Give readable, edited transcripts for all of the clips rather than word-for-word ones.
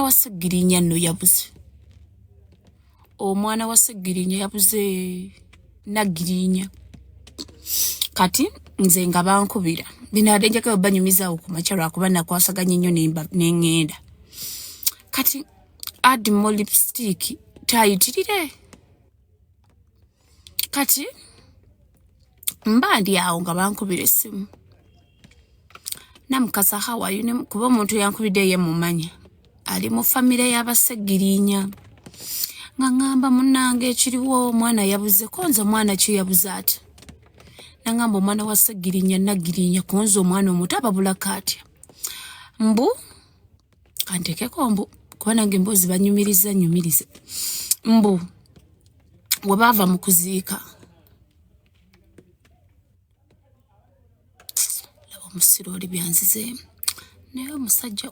wa Ssegirinya nno yabuze. Omwana wa Ssegirinya yabuze Naggirinya. Kati nze nga bankubira bino ade njagala banyumizaawo ku makya lwakuba nakwasaganya nnyo ne ŋŋenda. Kati add more lipstick tayitirire. Kati mba ndi awo nga bankubira essimu. Namukasa how are you? Kuba omuntu yankubidde ye mumanya ali mu famire y'Abassegirinya. Nga ŋŋamba munnange ekiriwo omwana yabuze, ko nze omwana ki yabuze ati? Nangamba omwana wa Ssegirinya Naggirinya, ko nze omwana omuto ababulako atya? Mbu kantekeko mbu kuba nange emboozi banyumiriza nyumirize. Mbu we baava mu kuziika laba omusiro oli byanzizeemu naye omusajja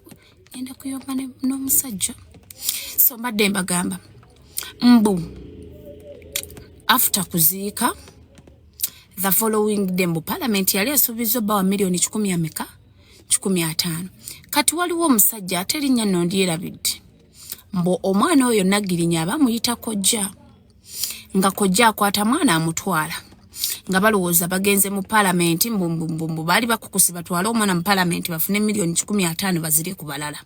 ngenda kuyomba n'omusajja. So mbadde mbagamba mbu after kuziika the following day mbu parliament yali esuubizza obbawa miliyoni kikumi ameka 150. Kati waliwo omusajja ate erinnya nno ndyerabidde, mbu omwana oyo Naggirinya aba amuyita kojja, nga kojja akwata mwana amutwala nga balowooza bagenze mu palamenti, mbu baali bakukusi batwale omwana mu palamenti bafune miliyoni 150 bazirye ku balala.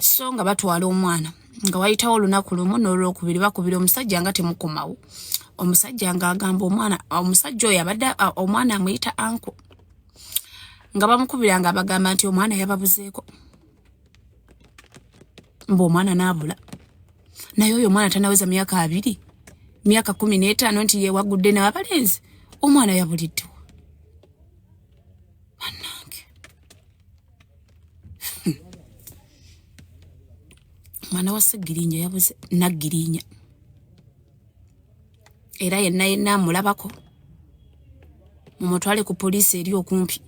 So nga batwala omwana nga wayitawo olunaku lumu n'olwokubiri bakubira omusajja nga temukomawo. Omusajja ng'agamba omwana, omusajja oyo abadde omwana amuyita anko, nga bamukubira nga bagamba nti omwana yababuzeeko, mbu omwana n'abula. Naye oyo omwana tanaweza myaka 20, myaka 15 nti yeewagudde n'abalenzi, omwana yabuliddewo. Bannange, omwana wa Ssegirinya yabuze Naggirinya, era yenna yenna amulabako mumutwale ku poliisi eri okumpi.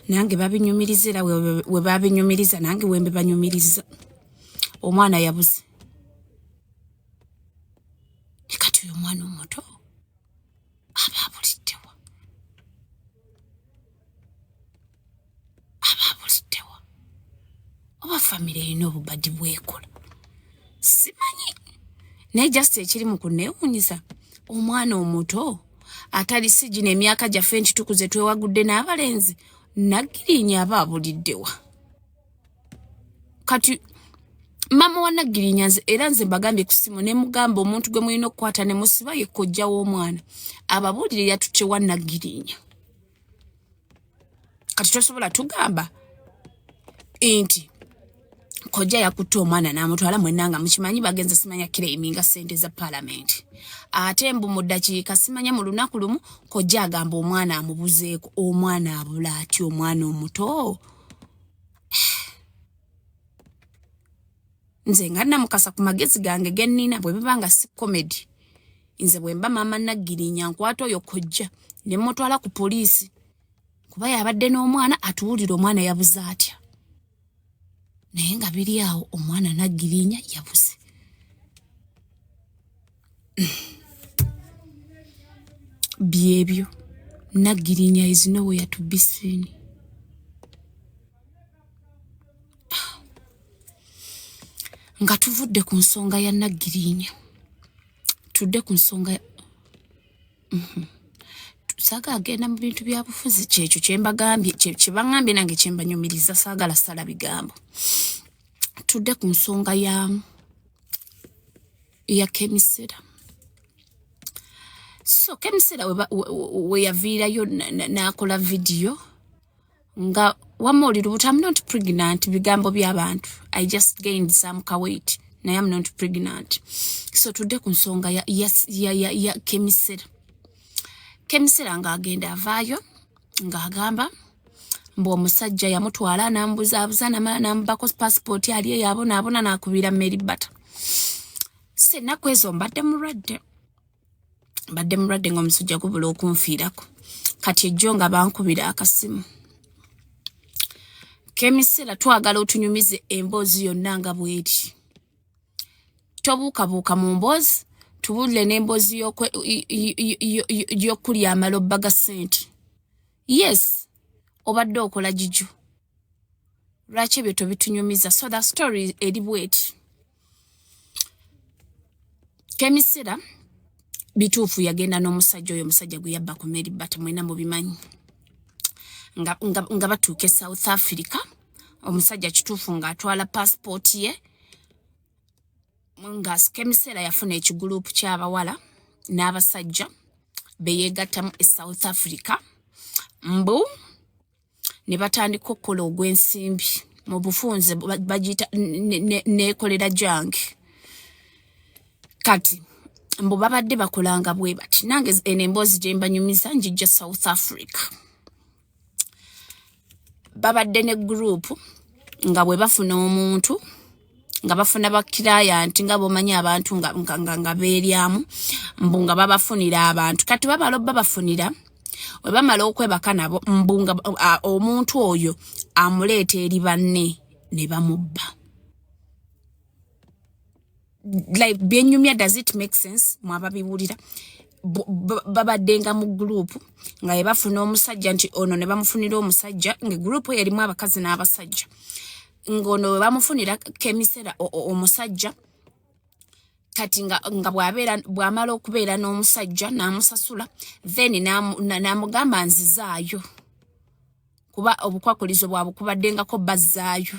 Nange babinyumiriza era we babinyumiriza nange wembe banyumiriza omwana yabuze. Kati oyo omwana omuto aba abuliddewa, aba abuliddewa? Oba famire erina obubadi bwekola simanyi, naye just ekiri mu kunneewuunyisa omwana omuto atali si gino emyaka gyaffe nti tukuze twewagudde n'abalenzi, Naggirinya aba abuliddewa? Kati mama wa Naggirinya nze era nze mbagambye ku ssimu ne mugamba omuntu gwe mulina okukwata ne musiba ye kojja w'omwana ababuulire yatutte wa Naggirinya. Kati tosobola tugamba nti kojja yakutte omwana n'amutwala, mwenna nga mukimanyi bagenze simanya kireiminga ssente za palamenti, ate mbu mu ddakiika simanya mu lunaku lumu kojja agamba omwana amubuzeeko. Omwana abula atya omwana omuto? Nze nga Namukasa ku magezi gange ge nnina, bwe biba nga si comedy, nze bwe mba maama Naggirinya nkwata oyo kojja ne mmutwala ku poliisi, kuba yabadde n'omwana atuwulira omwana yabuze atya. Naye nga biri awo omwana Naggirinya yabuze. Byebyo, Naggirinya is nowhere to be seen. Nga tuvudde ku nsonga ya Naggirinya tudde ku nsonga Saagala agenda mu bintu bya bufuzi, kyekyo kyembagambye, kyebaŋŋambye nange kyembanyumiriza, saagala sala bigambo. Tudde ku nsonga ya Kemisera. So Kemisera we yaviirayo n'akola vidiyo nga wamma oli lubuto. I'm not pregnant, bigambo by'abantu. I just gained some weight, naye I'm not pregnant. So tudde ku nsonga ya Kemisera. Kemisera ng'agenda avaayo ng'agamba mbu omusajja yamutwala n'ambuzaabuza namala n'amubako passport ali eyo abonaabona n'akubira Mary Bata. Si ennaku ezo mbadde mulwadde, mbadde mulwadde ng'omusujja gubula okunfiirako. Kati ejjo nga bankubira akasimu, Kemisera twagala otunyumize emboozi yonna nga bweri, tobuukabuuka mu mboozi, tubuulire n'emboozi y'okulya amalobba ga ssente. Yes, obadde okola gigyo. Lwaki ebyo tobitunyumiza? So the story eri bweti. Kemisera bituufu yagenda n'omusajja oyo, omusajja gwe yabba ku Mary Bata, mwena mubimanyi, nga, nga, nga batuuka e South Africa. Omusajja kituufu ng'atwala passport ye, nga Kemisera yafuna ekiguluupu ky'abawala n'abasajja beyeegattamu e South Africa, mbu ne batandika okukola ogw'ensimbi mu bufunze bagiyita neekolera gyange. Kati mbu babadde bakolanga bwe bati. Nange eno emboozi gye mbanyumiza njijja South Africa. Babadde ne gurupu nga bwe bafuna omuntu, nga bafuna bakirayanti, nga bomanyi abantu nga, nga, nga, nga beeryamu, mbu nga babafunira abantu. Kati babala babafunira, we bamala okwebaka nabo, mbu nga omuntu oyo amuleeta eri banne ne bamubba. Like byenyumya, does it make sense? Mwababiwulira, babaddenga mu gurupu nga ye bafuna omusajja nti ono ne bamufunira omusajja, nga gurupu eyo erimu abakazi n'abasajja, ng'ono we bamufunira Kemisera omusajja. Kati nga, nga bw'abeera, bw'amala okubeera n'omusajja n'amusasula, then n'amugamba nzizaayo, kuba obukwakulizo bwabwe kubaddengako bazzaayo.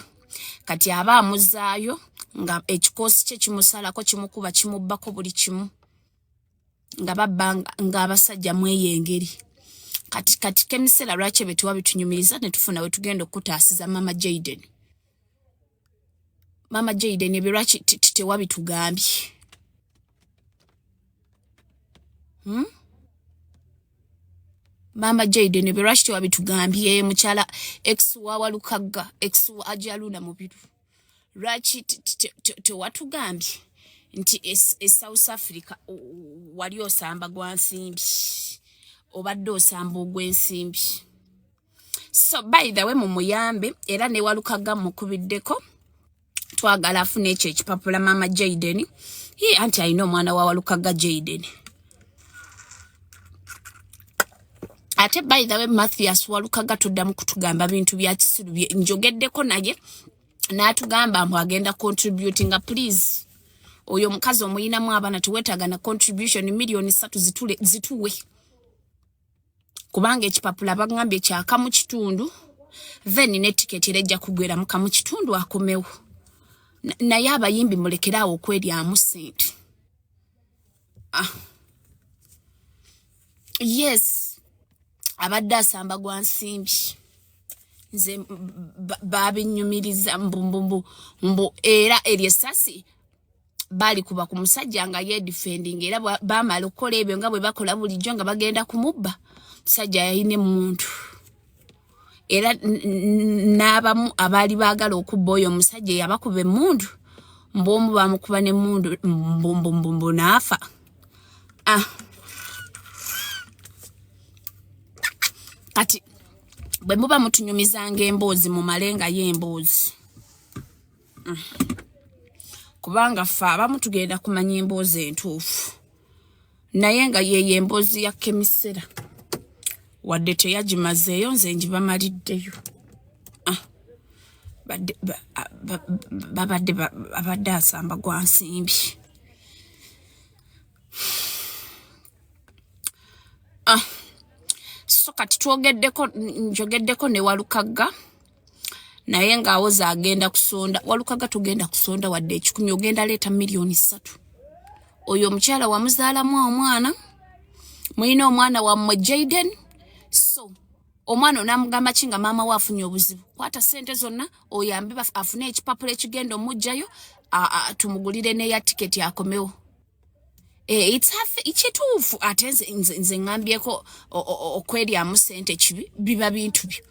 Kati aba amuzaayo nga ekikoosi kye kimusalako, kimukuba, kimubbako buli kimu, nga babba ng'abasajja mweyo engeri. Kati kati Kemisera, lwaki ebyo tewabitunyumiriza ne tufuna we tugenda okukutaasiza? Mama Jaden, Mama Jaden, ebyo lwaki tewabitugambye? Mama Jaden, ebyo lwaki tewabitugambye? Mukyala ex wa Walukagga, ex wa Ajaluna Mubiru, lwaki tewatugambye nti e South Africa wali osamba gwa nsimbi, obadde osamba ogw'ensimbi? So by the way, mumuyambe, era ne Walukagga mukubiddeko, twagala afune ekyo ekipapula. Mama Jaden ye anti alina omwana wa Walukagga Jaden. Ate by the way, Mathias Walukaga, tuddamu kutugamba bintu bya kisiru bye njogeddeko naye n'atugamba mbu agenda contributinga. Please, oyo omukazi omuyinamu abaana, teweetaaga na contribution. 3 million zituwe, kubanga ekipapula bagambye kyakamu kitundu, then ne tiketi era ejja kugweramu kamu kitundu, akomewo. Naye abayimbi mulekeraawo okweryamu ssente. Ah. Yes, abadde asamba gwa nsimbi. Nze babinyumiriza mbu mbu era eryo essasi balikuba ku musajja nga yeedefending, era bamala okukola ebyo nga bwe bakola bulijjo nga bagenda kumubba, musajja yalina emuntu, era n'abamu abaali baagala okubba oyo omusajja yabakuba emmundu, mbu omu bamukuba n'emmundu, mbu n'afa. Ah. Kati bwe muba mutunyumizanga emboozi, mumale nga ye emboozi, Kubanga ffe abamu tugenda kumanya emboozi entuufu, naye nga yeyo emboozi ya Kemisera, wadde teyagimazeeyo, nze ngibamaliddeyo. Ah, babadde abadde asamba gwa nsimbi. Ah, so kati twogeddeko, njogeddeko ne Walukagga, naye ng'awoza agenda kusonda. Walukaga, tugenda kusonda wadde 100, ogenda leeta 3 million. Oyo omukyala wamuzaalamu omwana, mulina omwana wammwe Jaden, so omwana onamugamba ki nga maama we afunye obuzibu? Kwata sente zonna oyambe afune ekipapula ekigenda omugjayo, tumugulire neya tiketi akomewo. Eh, kituufu. Ate nze ŋŋambyeko okweryamu sente kibi? Biba bintu byo,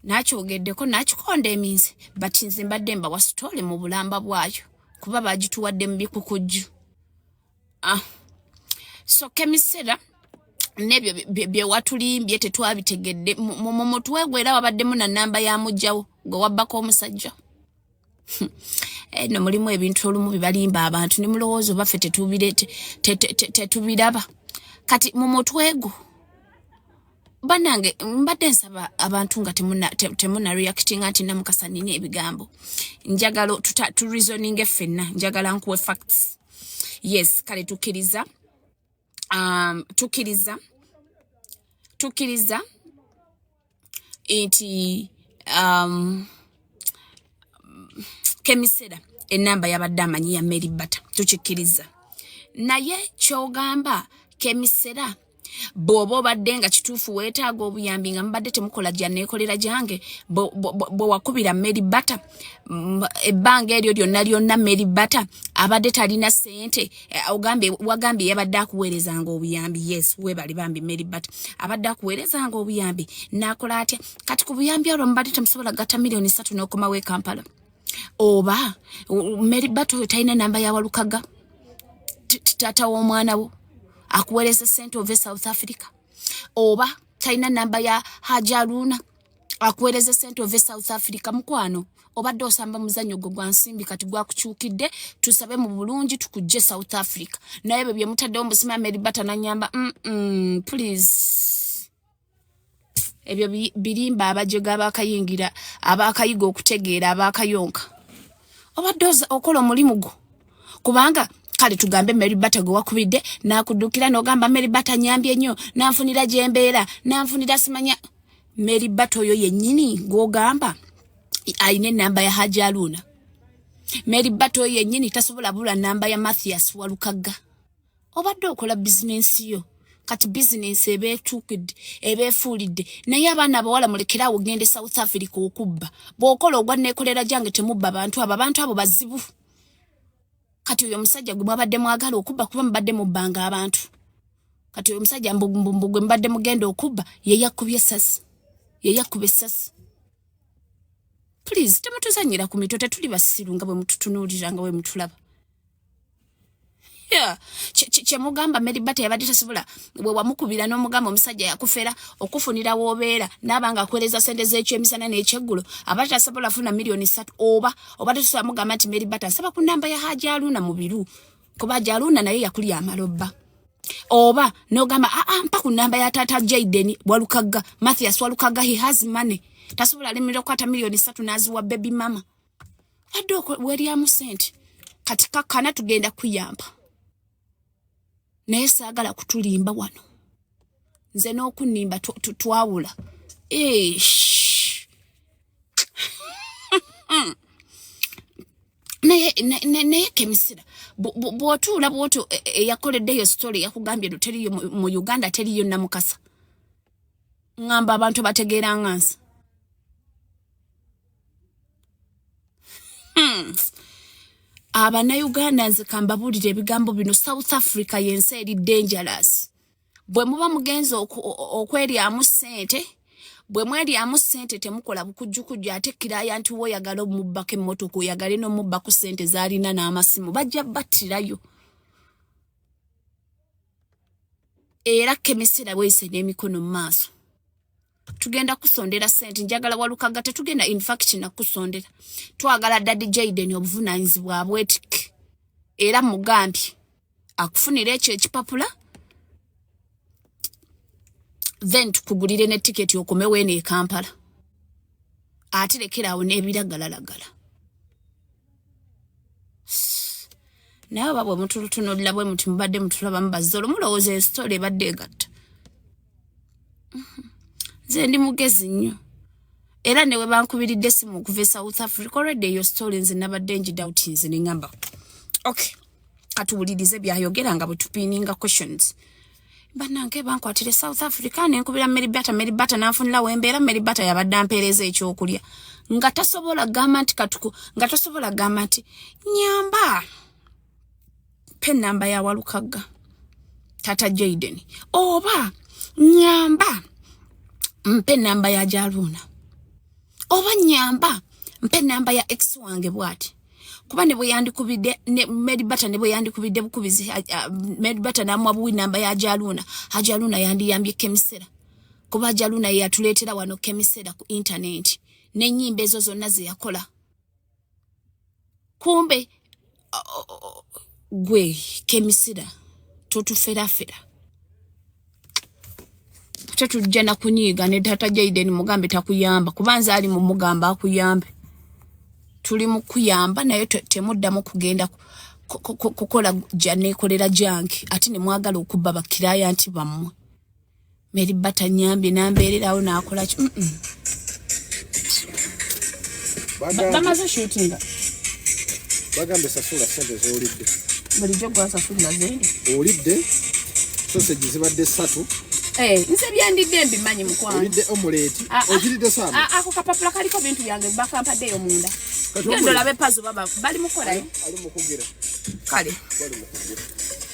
nakyogeddeko, nakikonda eminze, but nze mbadde mbawa story mu bulamba bwayo, kuba bagituwadde mu bikukujju. Ah. So Kemisera, nebyo bye watulimbye tetwabitegedde mu mutwe gwe, era wabaddemu na namba ya mujjawo gwe wabbako omusajja. Eno mulimu ebintu olumu bibalimba abantu ne mulowooza oba ffe tetubiraba. Kati mu mutwe gwo Banange, mbadde nsaba abantu nga temuna reactinga nti Namukasa nina ebigambo. Njagala tureasoninge ffenna, njagala nkuwe facts. Yes, kale tukkiriza, tukkiriza nti Kemisera enamba yabadde amanyi ya Mary Bata, tukikkiriza. Naye kyogamba Kemisera, bw'oba obadde nga kituufu weetaaga obuyambi, nga mubadde temukola gya neekolera gyange, bwe wakubira Mary Bata ebbanga eryo lyonna lyonna, Mary Bata abadde talina ssente. Ogambye, wagambye yabadde akuweerezanga obuyambi. Yes, weebali bambi. Mary Bata abadde akuweerezanga obuyambi, n'akola atya kati ku buyambi olwo? Mubadde temusobola gatta miliyoni 3 n'okomawo e Kampala? Oba Mary Bata oyo talina namba ya Walukaga, taata w'omwana wo, akuweereza sente ova e South Africa? Oba talina namba ya Hajaluna akuweereza sente ova e South Africa? Mukwano, obadde osamba muzannyo gwe gwa nsimbi, kati gwakukyukidde. Tusabe mu bulungi tukujje South Africa. Naye bwe byemutaddewo mbusima Mary Bata nanyamba, please, ebyo birimba abajega abakayingira, abakayiga okutegeera, abakayonka. Obadde okola omulimu gwo, kubanga kale tugambe Mary Bata gwe wakubidde n'akuddukira, n'ogamba Mary Bata nyambye nnyo, nanfunira gyembeera, nanfunira simanya. Mary Bata oyo yennyini gw'ogamba alina enamba ya Haji Aluna? Mary Bata oyo yennyini tasobola bula namba ya Mathias Walukagga? Obadde okola bizinensi yo, kati bizinensi eba etuukidde, eba efuulidde. Naye abaana abawala, mulekeraawo ogende South Africa okubba. Bw'okola ogwa neekolera gyange, temubba bantu abo. Abantu abo bazibu. Kati oyo omusajja gwe mwabadde mwagala okubba, kuba mubadde mubbanga abantu, kati oyo omusajja mbu gwe mubadde mugenda okubba, ye yakubye essasi, ye yakuba essasi. Please, temutuzanyira ku mitwe. Tetuli basiru nga bwe mututunuulira, nga bwe mutulaba. Yeah. Kyemugamba Mary Bata yabadde tasobola, bwe wamukubira n'omugamba omusajja yakufera okufunira w'obeera, n'aba nga akuweereza sente z'ekyemisana n'ekyeggulo, aba tasobola funa miliyoni 3? Oba tetusobola mugamba nti Mary Bata nsaba ku namba ya Haji Aluna mu biru, kuba Haji Aluna naye yakulya amalobba? Oba n'ogamba, aa, mpa ku namba ya taata Jaden Walukagga, Mathias Walukagga, he has money, tasobola alemerera okukwata miliyoni 3 n'aziwa baby mama. Adde weryamu sente. Kati kakkana, tugenda kuyamba, naye saagala kutulimba wano. Nze n'okunnimba twawula. Ish. Naye Kemisira, bw'otuula bwotyo, eyakoleddeyo story yakugambye no teriyo mu Uganda, teriyo Namukasa. Ŋŋamba abantu bategeera nga nsi. Abannayuganda, nze kambabuulira ebigambo bino. South Africa yensi eri dangerous. Bwe muba mugenza okweryamu ssente, bwe mweryamu ssente, temukola bukujjukujju. Ate kiraya nti woyagala omubbako emmotoka, oyagale n'omubbako ssente z'alina n'amasimu, bajja battirayo. Era Kemisira, weeyise n'emikono mu maaso. Tugenda kusondera ssente. Njagala Walukaga, tetugenda infact nakusondera, twagala Daddy Jaden obuvunaanyizibwa bwetike, era mugambye akufunira ekyo ekipapula, then tukugulire ne tiketi okomewo eno e Kampala. Ate lekeraawo n'ebiragalalagala. Naye oba bwe mutulutunuulira bwe muti, mubadde mutulaba mubazza olwo, mulowooza esitoola ebadde egatta. Nze ndi mugezi nnyo, era ne we bankubiridde simu okuva e South Africa, already eyo story nze nabadde ngidoubt. Nze neŋŋamba, okay, katuwulirize byayogera nga bwe tupiininga questions. Bannange, bankwatire South Africa, nenkubira Mary Bata. Mary Bata nanfunira wembeera. Mary Bata yabadde ampeereza ekyokulya, nga tasobola gamba nti katuku, nga tasobola gamba nti nyamba pe namba ya Walukagga, tata Jaden, oba nyamba mpe namba ya Jaluna, oba nyamba mpe namba ya ex wange bwati. Kuba ne bwe yandikubidde ne Mary Bata, ne bwe yandikubidde bukubizi Mary Bata n'amuwa buwi namba ya Jaluna, Hajaluna yandiyambye Kemisera, kuba Jaluna ye yatuleetera wano Kemisera ku intaneti n'ennyimba ezo zonna ze yakola. Kumbe gwe Kemisira totuferafera. Ate tujja na kunyiiga ne taata Jaden, mugambe takuyamba, kuba nze ali mumugamba akuyambe. Tuli mu kuyamba, naye temuddamu kugenda kukola nekolera jange, ate ne mwagala okubba bakiraya nti bammwe. Meri batanyambye nambeererawo n'akola ki? Bamaze shootinga. Bagambye sasula sente z'olidde. Bulijjo gwasasulira zendi. Olidde sausage zibadde ssatu. Eh, nze byendidde mbimanyi, mukwano. Olidde omelette. Ah, ah. Ogiridde saama. Ah, ako kapapula kaliko bintu byange, bakampaddeyo munda. Kati Genda omelette- olabe pazo, baba bali mukolayo. Ali mukugira. Kale. Bali mukugira.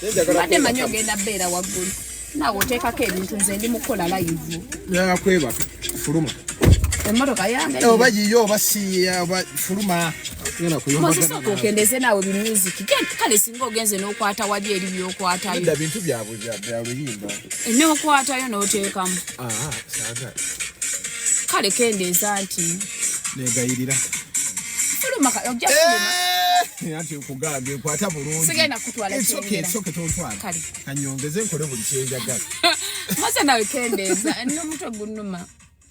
Naye njagala Mbadde manyi kwebaka. ogenda beera waggulu, naawe oteekako ebintu, nze ndi mukukola live. Njagala kwebaka, fuluma. Emmotoka yange. Oba yiyo oba siya, oba fuluma. Ngenda Moses, kuyombagana sooka okendeze naawe bimusic. Kale singa ogenze n'okwata wali eri byokwatayo. Nedda, bintu byabwe bya luyimba. N'okwatayo n'oteekamu. Ah, saagala. Kale kendeeza nti Negayirira. Fuluma, ojja fuluma. Eh, anti nkugambye nkwata bulungi. Sigenda kutwala It's okay, Kyengera. it's okay, tontwala. Kale. Kanyongeze nkole buli kyenjagala. Mose, nawe kendeeza, n'omutwe gunnuma,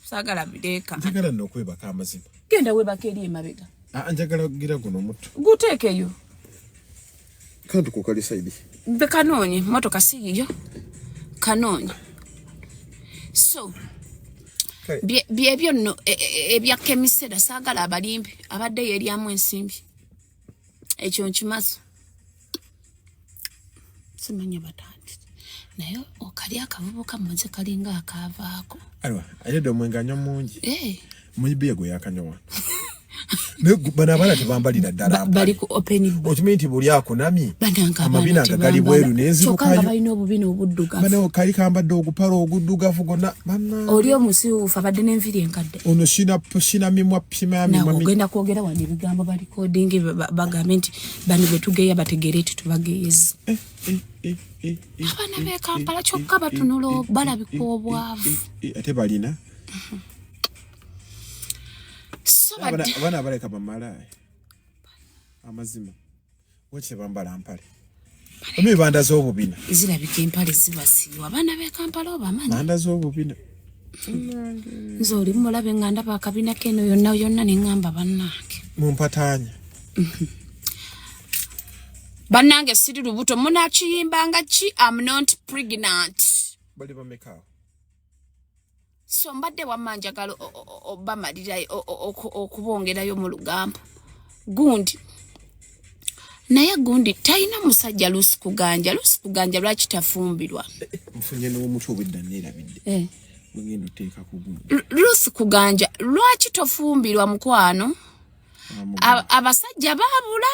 saagala bireeka. Njagala nno okwebaka, amazima. Genda weebaka eri emabega. Ah, njagala gira guno omutto. Guteekeyo. Kantu kukali side. Be kanoonye, motoka si yiyo, kanoonye. So Kale. Byebyo nno ebya kemisera. Saagala abalimbi, abadde yeeryamu ensimbi, ekyo nkimaze. Simanya batandi, naye okali akavubuka muze kalinga akaavaako. Alwa, ayedde omwenge anywa mungi. Eh, Muyibiye gwe yakanywa wano. Naye bano abaana tebambalira ddala mpale. Bali ku open bar. Okimanyi nti buli akunamye Banange, amabina abaana nga gali bweru tebambala, kyokka nga nenzirukayo. balina obubina obuddugavu. Bano kali kambadde ogupala oguddugavu gonna bana. Oli omusiwuufu abadde n'enviiri enkadde. Ono sina sina mimwa pima Naawe mimwa. ogenda kwogera wano ebigambo balikodingi, bagambe nti bano betugeya, bategeere nti tubageyeza. Eh, eh, eh, eh, eh, Abaana b'e Kampala kyokka batunula, balabika obwavu. Ate balina So badde abaana abaleka bamalaaya, amazima waki tebambala mpale omi bandaze obubina. Zirabika empale zibasiiwa, abaana b'e Kampala obamanyi. Bandaze obubina. Nze oli mulabe nga ndaba akabina keno yonna yonna, neŋŋamba bannange. Mumpataanya. Bannange, siri lubuto, munakiyimbanga ki? Am not pregnant. Bali bamekaawo? So mbadde wamma njagala obamalira okubongerayo mu lugambo gundi, naye gundi talina musajja. Lusi kuganja, Lusi kuganja, lwaki tafumbirwa? Nfunye n'omutwe, obwedda neerabidde. Eh. Bwengenda oteeka ku gundi. Lusi kuganja, lwaki tofumbirwa, mukwano? Abasajja baabula,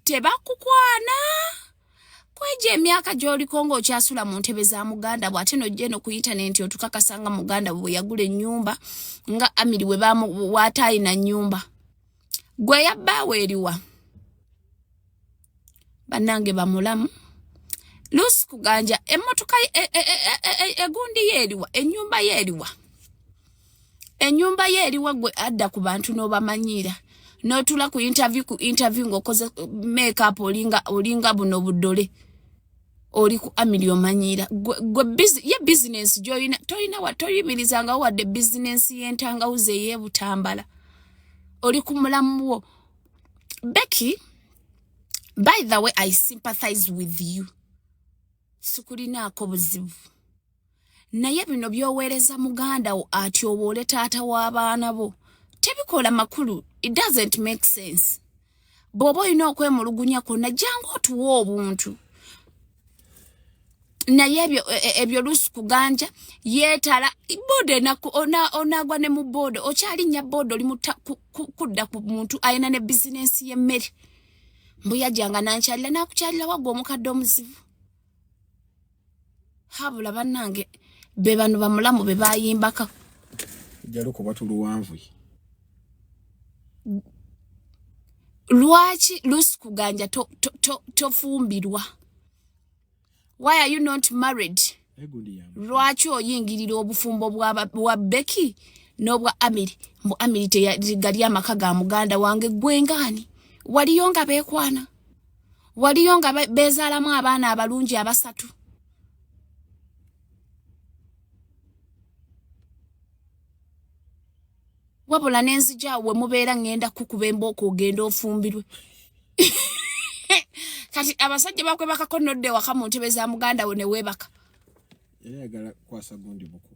tebakukwana kweja emyaka gy'oliko ng'okyasula mu ntebe za muganda bwe, ate nojja eno kuyita nti otukakasa nga muganda bwe bwe yagula ennyumba, nga Amiri we waataayina nnyumba gwe yabbaawo eriwa. Bannange, bamulamu Lusi kuganja, emmotoka egundi ye eriwa? Ennyumba ye eriwa? Ennyumba ye eriwa? Gwe adda ku bantu n'obamanyiira, n'otula ku interview, ku interview ng'okoze makeup, olinga buno buddole, oli ku Amiri, omanyiira gwe ye bizinensi gy'olina toyina toyimirizangawo wadde bizinensi y'entangawuzi ey'ebutambala. Oli ku mulamu wo. Becky, by the way, I sympathize with you, sikulinaako buzibu, naye bino by'oweereza muganda wo atyoboole taata w'abaana bo tebikola makulu. It doesn't make sense. Bw'oba olina okwemulugunya kwonna, jangu otuwa obuntu, naye ebyo ebyo Lusi kuganja yeetala boda, onaagwa ne mu boda, okyalinnya boda, oli kudda ku muntu alina ne bizinensi y'emmere. Mbu yajjanga nankyalira, nakukyalira wagwa omukadde omuzibu. Habula bannange, be bano bamulamu be bayimbaka. Jja lukuba tuluwanvu. Lwaki Lusi kuganja tofumbirwa? Why are you not married? Egundi yange. Lwaki oyingirira obufumbo bwa Becky n'obwa Amiri? Mbu Amiri tegali amaka ga muganda wange. Gwengaani waliyo nga beekwana, waliyo nga beezaalamu abaana abalungi abasatu. Wabula nenzija awo we mubeera ŋŋenda kukuba embooko ogenda ofumbirwe. Kati abasajja bakwebakako nodda ewaka mu ntebe za muganda wo ne weebaka. Yali ayagala kukwasa gundi buku.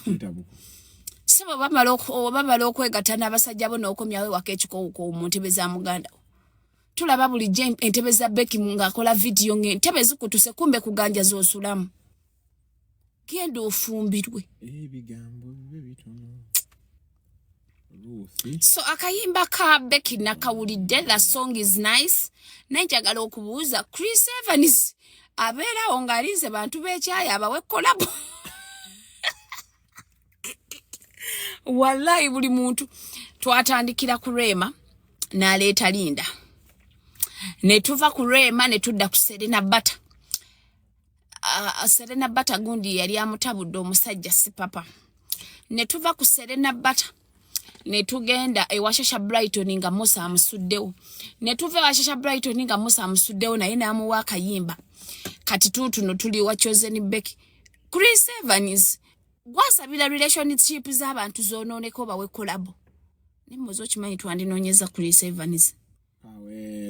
Kuyita buku. Sebo bamala bamala okwegatta n'abasajja bo n'okomyawo ewaka ekikowukoowu mu ntebe za muganda wo. Tulaba bulijjo entebe za Becky ng'akola vidiyo ng'entebe zikutuse kumbe kuganja z'osulamu. Genda ofumbirwe. Ebigambo bibe bitono. So akayimba ka Becky nakawulidde, the song is nice. Naye njagala okubuuza Chris Evans abeerawo ng'alinze bantu b'ekyayi abawe collabo. Wallahi buli muntu twatandikira ku Rema n'aleeta Linda, ne tuva ku Rema ne tudda ku Serena Bata. Serena Bata gundi yali amutabudde omusajja si papa. Ne tuva ku Serena Bata ne tugenda ewa Shasha Brighton nga Musa amusuddewo. Ne tuva ewa Shasha Brighton nga Musa amusuddewo naye n'amuwa akayimba. Kati tuutuno tuli wa Chosen Becky. Chris Evans gwasabira relationship z'abantu zoonooneka obawe collabo. Naye muze okimanyi twandinoonyeza Chris Evans.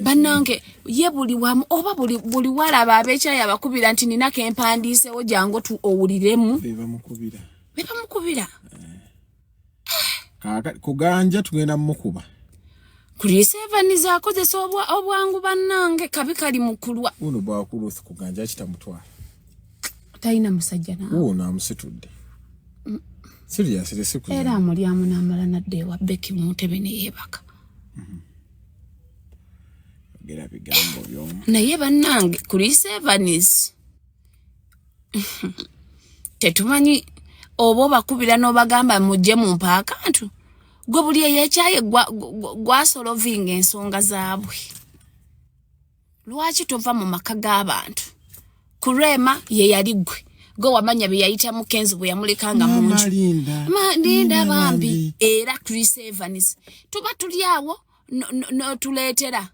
Bannange ye buli wamu oba buli walaba ab'ekyayi abakubira nti nina ke mpandiisewo jangu tu owuliremu. Be bamukubira. Be bamukubira. Kuganja tugenda mukuba. Chris Evans akozesa obwangu bannange kabi kali mu kulwa. Uno bwakuluth kuganja kitamutwala. Talina musajja naawe. Uno amusitudde. Seriously, si kuzanya. Era amulyamu n'amala n'adda ewa Becky mu ntebe ne yeebaka. Yogera bigambo by'omu. Naye bannange Chris Evans tetumanyi oba obakubira n'obagamba mujje mumpe akantu. Gwe buli eyekyaye gwasolovinga ensonga zaabwe. Lwaki tova mu maka g'abantu? Ku Rema ye yali ggwe. Gwe wamanya bye yayitamu Kenzo bwe yamuleka nga mungi. Linda bambi. Era Chris Evans. Tuba tuli awo n'otuleetera.